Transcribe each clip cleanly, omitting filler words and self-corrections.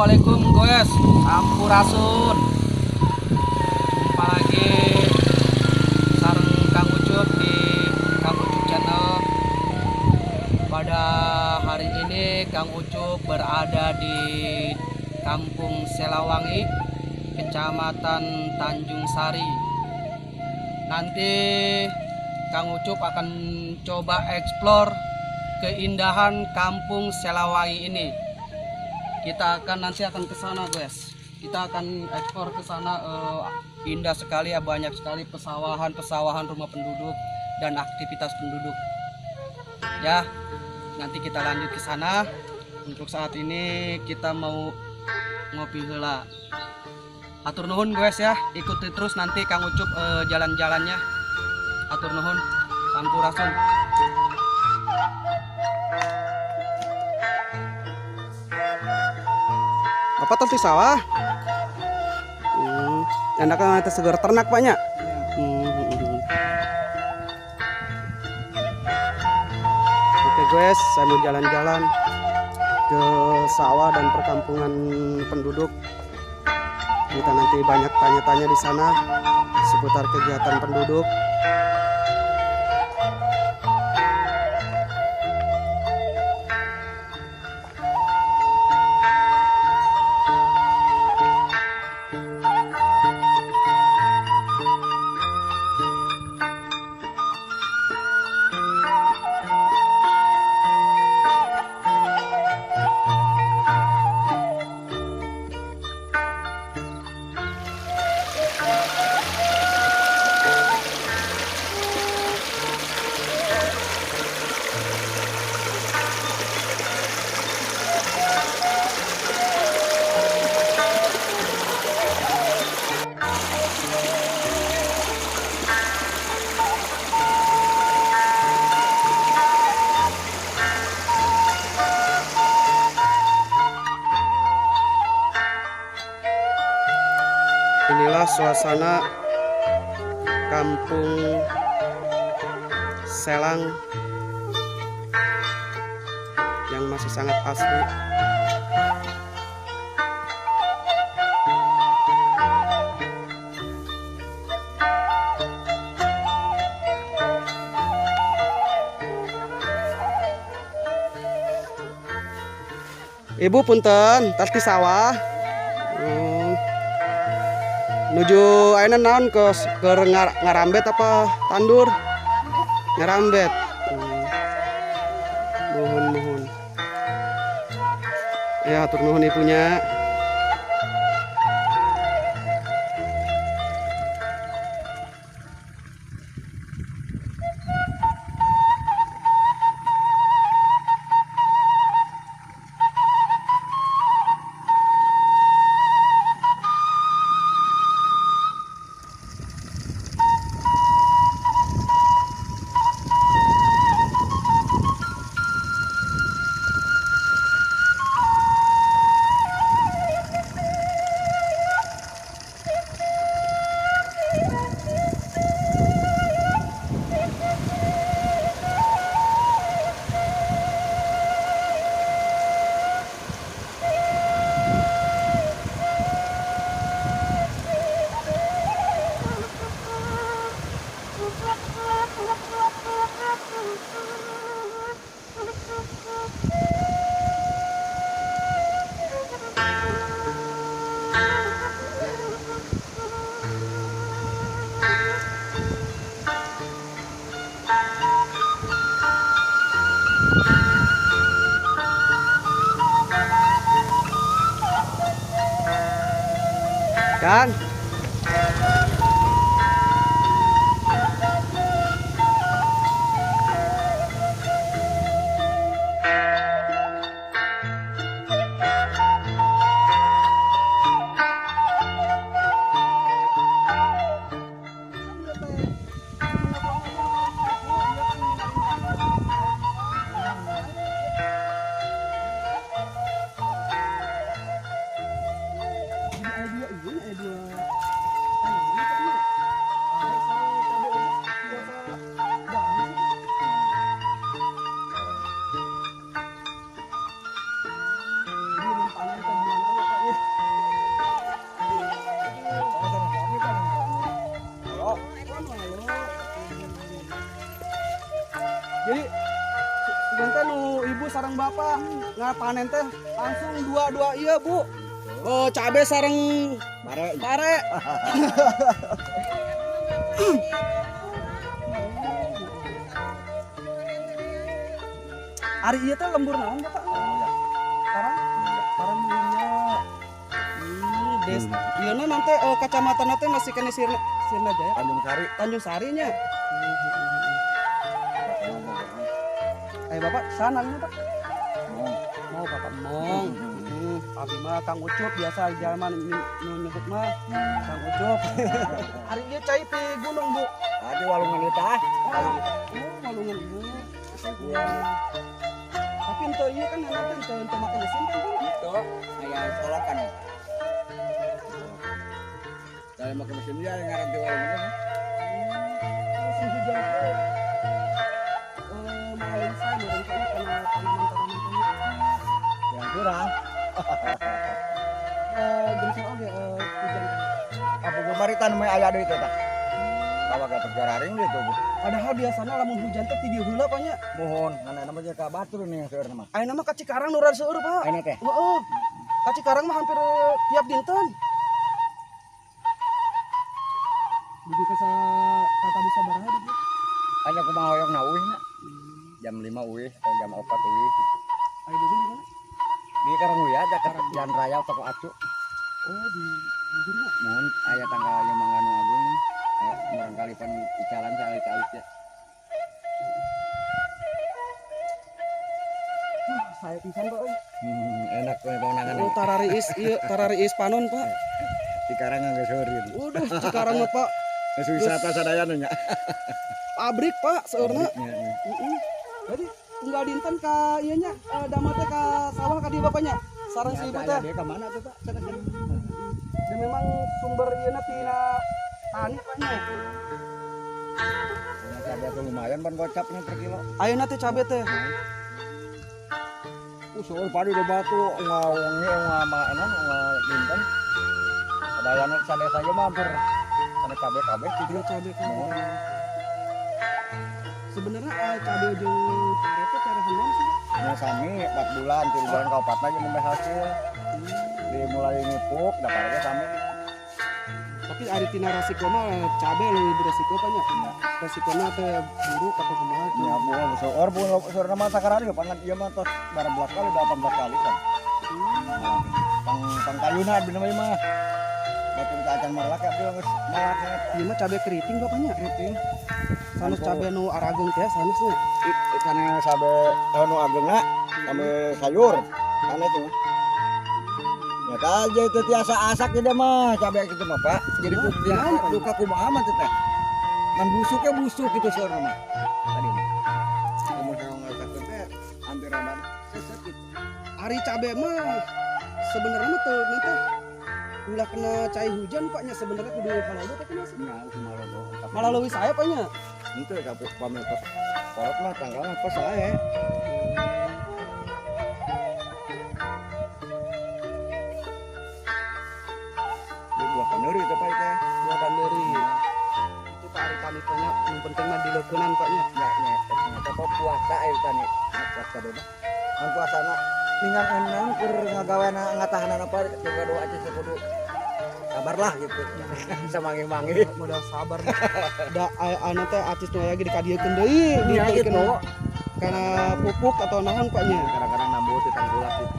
Assalamualaikum guys, sampurasun. Jumpa lagi sareng Kang Ucup di Kang Ucup Channel. Pada hari ini Kang Ucup berada di Kampung Selawangi, Kecamatan Tanjung Sari. Nanti Kang Ucup akan coba eksplor keindahan Kampung Selawangi ini. Kita akan nanti akan ke sana, guys. Kita akan eksplor ke sana, indah sekali ya, banyak sekali pesawahan-pesawahan rumah penduduk dan aktivitas penduduk. Ya, nanti kita lanjut ke sana. Untuk saat ini kita mau ngopi heula. Hatur nuhun guys ya, ikuti terus nanti Kang Ucup jalan-jalannya. Hatur nuhun, sampurasun. Apa tapi sawah? Enaknya nanti seger ternak banyak. Oke guys, saya mau jalan-jalan ke sawah dan perkampungan penduduk. Kita nanti banyak tanya-tanya di sana seputar kegiatan penduduk. Inilah suasana Kampung Selang yang masih sangat asli. Ibu punten, tas di sawah. Nuju ayeuna naon ke ngarambet apa tandur? Ngarambet. Nuhun nuhun. Ya, hatur nuhun ibunya. Kang. sareng bapak. Ngapanen teh langsung dua-dua iya Bu. Oh, cabe sareng Pare. Pare. Ari ieu teh lembur naon Bapak? Karang? Karang Mulia. Des. Ieu na nanti kacamatan teh masih kena Sirna Sirna Jaya. Tanjung Sari. Tanjung Sari nya. Ayo Bapak, sana ini Pak. Mong. Mau Bapak mong. Abi mah Kang Ucup biasa zaman nu nyebut mah Kang Ucup. Ari ieu cai ti gunung Bu. Adi walungan ieu tah. Oh, walungan ieu. Iya. Tapi ente ieu kan nanti ente make mesin kan Bu? Itu aya solokan. Saya make mesin dia yang ngaran ti walungan. Musim hujan teh maling saya meureun kana tanaman-tanaman teh. Yang kurang. Gengsel oge hujan. Apa kemarin tanam aya deui teh tah. Tawa gatos gararing deui tuh. Padahal biasana lamun hujan teh ti dieu heula Pak nya. Mohon, ngan mah ka batur nih seueur mah. Ayeuna mah ka Cikarang nu rada seueur Pak. Ayeuna teh. Heeh. Ka Cikarang mah hampir tiap dinten. Dugi ka tadi sabaraha di dieu? Aya kumaha hoyong na uih na. Jam 5 uih atau jam 4 uih. Aya di mana? Di Karangwia dekat Jalan Raya Toko Acu. Oh, di Bogor nya. Mohon aya tanggal aya Mangga Nu Agung. Aya murangkali pan icalan saeutik-alit ya. Saya pisan Pak euy. Enak we paunangan. Oh, tarariis ieu, tarariis panon Pak. Cikarang geus seueur. Waduh, Cikarang mah Pak. Geus wisata sadayana nya. Pabrik Pak seueurna. Pabriknya. Heeh. Jadi unggal dinten ka ieu nya, damel teh ka sawah ka dieu Bapaknya. Sareng si ibu teh. Dia ka mana tuh Pak? Sana sana. Dan memang sumber ieu na tina tani Pak nya. Cabe tuh lumayan ban gocapnya per kilo. Ayeuna teh cabe teh. Seueur padi udah batu ngawengi ngamaenan dinten. Sadayana sadesa ieu mah hampir kana cabe kabeh gitu. Cabe kabeh. Sebenarnya cabe jeung pare teh cara naon sih? Nya sami 4 bulan, 3 bulan ka 4 lagi nembe hasil. Dimulai ngipuk, da pare ge sami. Tapi ari tina rasiko mah cabe leuwih beresiko Pak nya. Resikona teh buruk atau kumaha? Ya bu, seueur bu, seueur mah sakarari pangan ieu mah tos 12 kali, 18 kali kan. Pang kayuna abdi mah mah. Batur teh acan maralak abdi geus malak. Ieu mah cabe keriting Bapak nya. Keriting. Sanes cabe nu arageung teh sanes nya. Sanes cabe nu ageungna, cabe sayur. Sanes mah. Ya aja itu tiasa asak tidak mah cabe kitu mah Pak. Jadi duka kumaha mah teh. Kan busuknya busuk gitu seueur mah. Tadi mah. Kamu yang ngasakeun teh hampir rada sesek gitu. Ari cabe mah sebenarnya mah teu nanti ulah kena cai hujan Pak nya sebenarnya kudu halodo tapi masih. Nya kumaha halodo. Malah leuwih sae Pak nya. Henteu ka pamit tos kolot mah tanggalna pas sae. Ini buah kaneri itu Pak teh. Buah kaneri. Itu Pak ari tani teh nya nu penting mah dileukeunnan Pak nya. Ya nya eta puasa ieu tani. Puasa deui. An puasana ningan enang keur ngagaweana ngatahanan apa jaga doa aja kudu sabarlah gitu. Samangi-mangi modal sabar. Da anu teh acis nu aya ge dikadiekeun deui, ya gitu. Karena pupuk atau naon Pak nya. Kadang-kadang nambuh ti tangkulak gitu.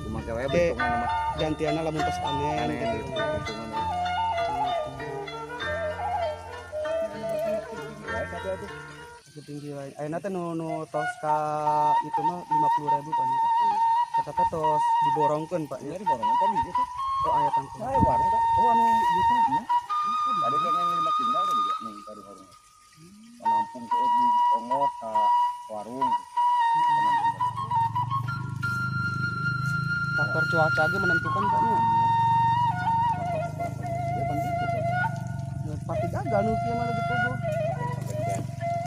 Kumaha we bentungan mah. Gantianna lamun tos panen gitu. Bentungan. Tinggi lain. Ayeuna teh nu tos ka itu mah 50.000 Pak. Eta teh tos diborongkeun Pak. Iya diborongkeun tadi gitu. Oh aya tangkul. Aya warung Pak. Oh anu ieu teh nya. Tadi kayaknya 5 kintal tadi ge nu tadi warung. Penampung ke di ongos ka warung. Penampung. Faktor cuaca ge menentukan Pak nya. Ya pan gitu. Pasti gagal nu kieu mah lagi puguh.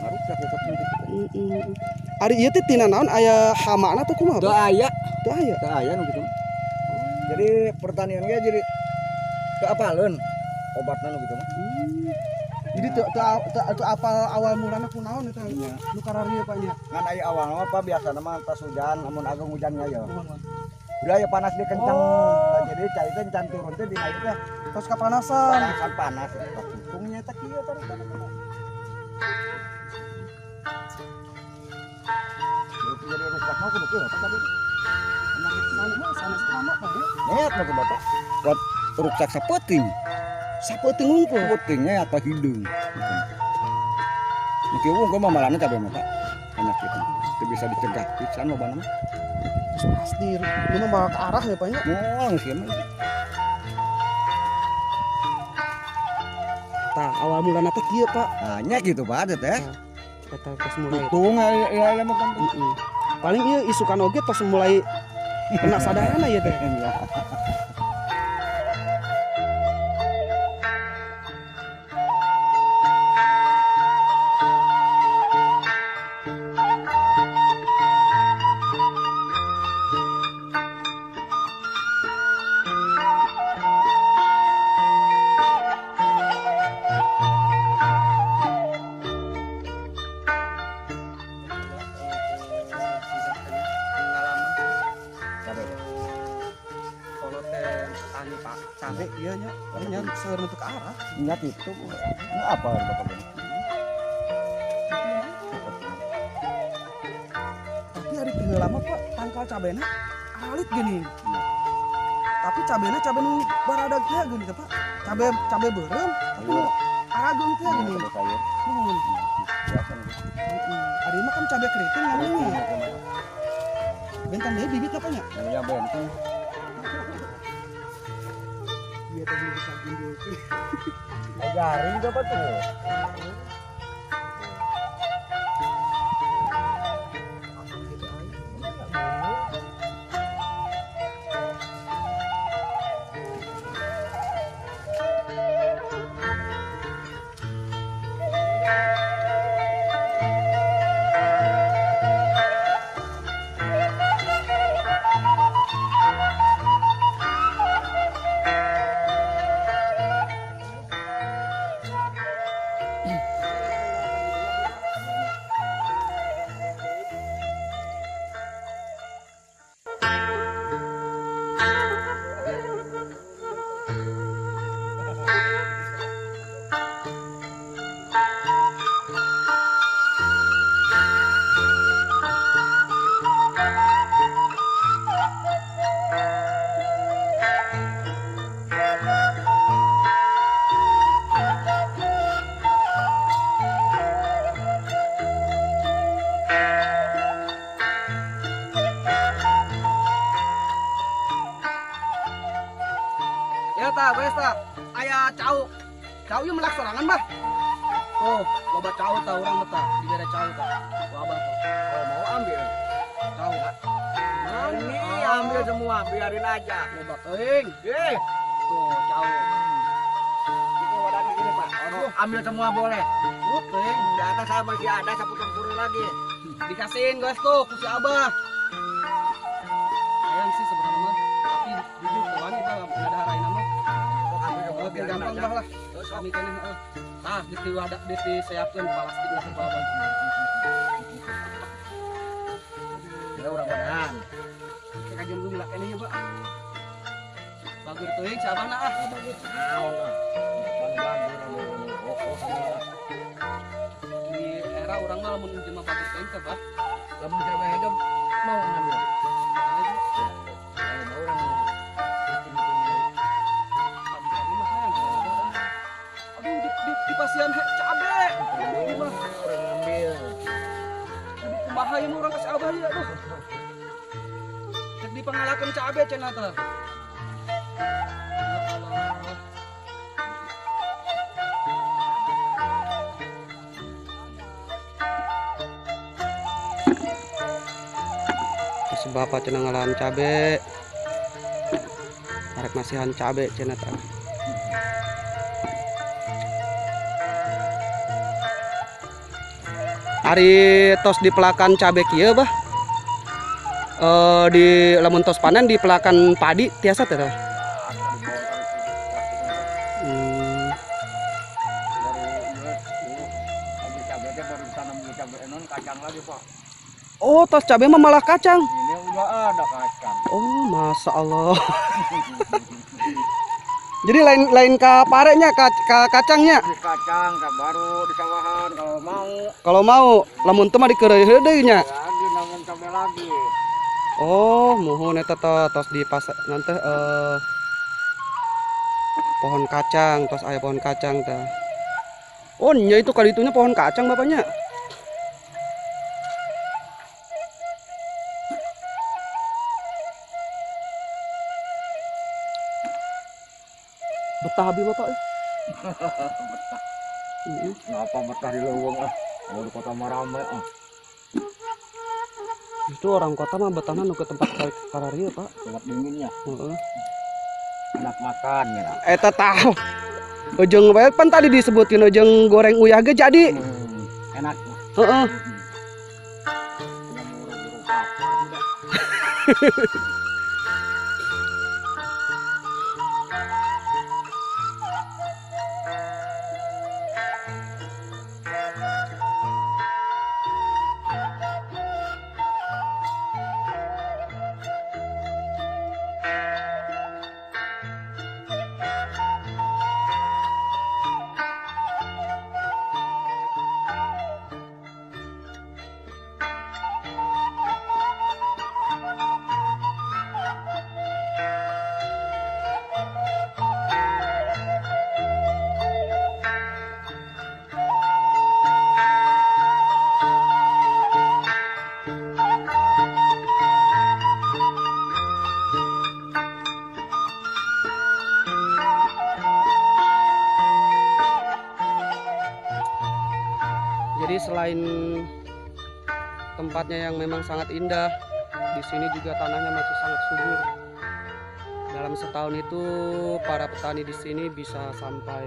Ngarusak eta teh. Ari ieu teh tina naon aya hamana tuh kumaha? Teu aya. Teu aya. Teu aya nu kitu. Jadi pertanian ge jadi keapaleun obatna nu kitu mah. Jadi teu teu apal awal mulana kunaon eta nu kararieu, Pak, nya. Ngan aya awal mah, Pak, biasana mah tas hujan, lamun agung hujan nya ya. Nuhun, nuhun. Udah ya panas dia kencang. Oh. Nah, jadi cai teh can turun teh dina ieu teh Tos kapanasan. Panasan panas. Tutungnya teh kieu terus terus. Jadi jadi rusak mah kudu kieu apa tadi? Sanes mah sanes lama, Pak, ya. Niat mah Bapak. Buat ruksak sapeuting. Sapeuting unggul. Sapeutingnya atau hidung. Mungkin unggul mah malana cabe mah, Pak. Enak gitu. Itu bisa dicegah pisan mah mah. Terus pasti ini mah ke arah ya, Pak, ya. Moal sih mah. Tah awal mulana teh kieu, Pak. Nah, nya gitu Pak teh. Eta tos mulai. Tutung aya mah kan. Heeh. Paling ieu isukan oge tos mulai kena sadarana ieu teh. Iya. Pengalaman kalau teh tani, Pak, cabe ieu nya nya seueur nu teu ke arah. Nya gitu. Ini apa Bapak ini? Tapi hari tinggal lama, Pak, tangkal cabena alit gini. Tapi cabena cabe nu baradag teh gini teh, Pak. Cabe cabe beureum tapi nu arageung teh gini. Cabe sayur. Nuhun. Biasa nih. Heeh. Ari mah kan cabe keriting namanya. Bentang deui bibit apa nya? Ya benteng. Iya teh bisa gundul. Garing apa tuh? Ya ta, wes ta. Aya cau. Cau ieu melak sorangan, Bah. Oh, loba cau ta urang mah ta. Dibere cau ta. Ku abah tuh. Kalau mau ambil. Cau. Ini ambil semua, biarin aja. Loba teuing. Eh, Tuh, cau. ini wadah gini, Pak. Oh, ambil semua boleh. Tuh, teuing. Di atas saya masih ada saputung turun lagi. Dikasihin guys tuh ku si Abah. Sayang sih sebenarnya mah, tapi jujur kawan kita nggak ada harain mah. Ambil semua Oh, biarin gampang aja. bah lah. Kami kan heeh. Tah di wadah disiapkeun plastik lah ku Abah. Ya urang badan. Kayak kajian dulu lah ini ya, Pak. Bagus teuing si Abah na ah. Bagus. Naon ah. Pan bagus oh, oh, semua. Di era urang mah lamun jelema bagus teuing teh, Bah. Lamun cewek hidup mau ngambil. Kalau mau orang hitung-hitung nyari. Kami mah hayang. Aduh, di pasian he cabe. Ini mah Orang ngambil. aduh kumaha ieu mah urang ka si Abah ieu aduh. Cek dipangalakeun cabe cenah teh. Ya Allah. Terus bapak cenah ngalahan cabe. Arek masihan cabe cenah teh. Ari tos dipelakan cabe kieu, Bah. Di lamun tos panen dipelakan padi tiasa teh tah? Dibongkar. Hmm. Dari Kacang lagi, Pak. Oh, tos cabe mah malah kacang. Ini udah ada kacang. Oh, masya Allah. Jadi lain ka parenya, ka kacangnya. Di kacang, ka baru di sawahan kalau mau. Kalau mau, lamun teu mah dikeureuy deui nya. Lagi namun cabe lagi. Oh, muhun eta tos di pasar nanti pohon kacang, tos aya pohon kacang teh. Oh, nya itu kali itunya pohon kacang bapaknya. Betah abi bapak eh. Betah. Kenapa betah di leuweung ah? Mau di kota mah rame ah. Itu orang kota mah betahna nu ke tempat kararieu, Pak. Tempat dinginnya. Heeh. Enak makan ya. Eta tah. Ujung bae pan tadi disebutin ujung goreng uyah ge jadi. Enak. Heeh. Jadi selain tempatnya yang memang sangat indah, di sini juga tanahnya masih sangat subur. Dalam setahun itu para petani di sini bisa sampai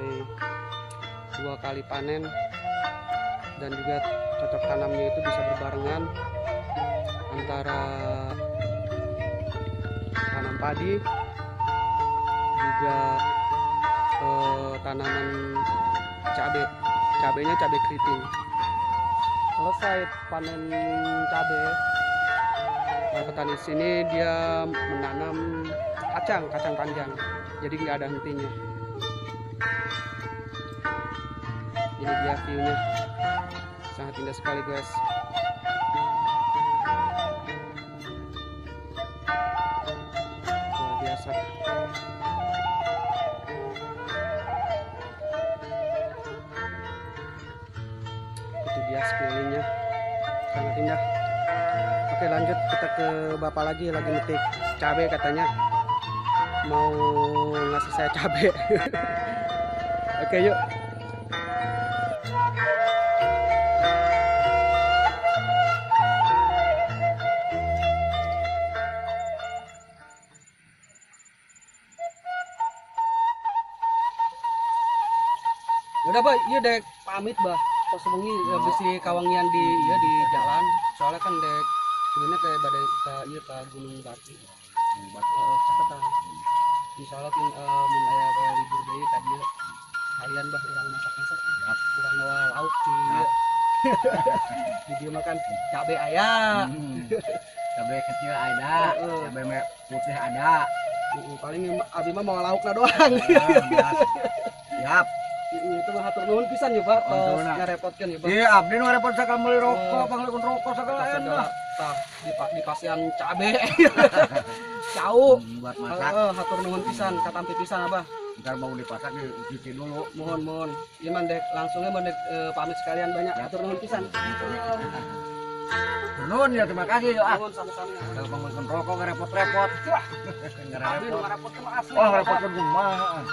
2 kali panen dan juga cocok tanamnya itu bisa berbarengan antara tanam padi juga tanaman cabe. Cabenya cabe keriting. Selesai panen cabe, para petani sini dia menanam kacang, kacang panjang. Jadi nggak ada hentinya. Ini dia view-nya, sangat indah sekali guys. Luar biasa. Itu dia sekelilingnya, sangat indah. Oke, lanjut kita ke bapak lagi metik cabe katanya, mau ngasih saya cabe. Oke, yuk. Udah Pak, iya dek pamit bah. Tos wengi bisi kawangian di iya di jalan. Soalnya kan dek sebenarnya kayak badai ke iya ke Gunung Batu. Gunung Batu. Caketan. Insyaallah kin mun aya kayak libur deui ka dieu. Kalian bah urang masak-masak. Siap. Urang mawa lauk di ieu. Di dieu makan cabe aya. Cabe kecil ada, cabe putih ada. Paling abi mah mawa laukna doang. Siap. Itu mah hatur nuhun pisan ya Pak, tos ngarepotkeun ya Pak. Iya, abdi nu ngarepot sakal meuli rokok, pangleun rokok sagala enak. Tah, di pasian cabe. Cau buat masak. Heeh, hatur nuhun pisan, katampi pisan Abah. Ntar mau dipasak dicuci dulu. Mohon mohon. Ieu mah dek langsungnya mah dek pamit sekalian banyak. Hatur nuhun pisan. Nuhun ya, terima kasih ya. Nuhun sama-sama. Kalau pangleun rokok ngarepot-repot. Abdi nu ngarepotkeun mah asli. Oh, ngarepotkeun kumaha.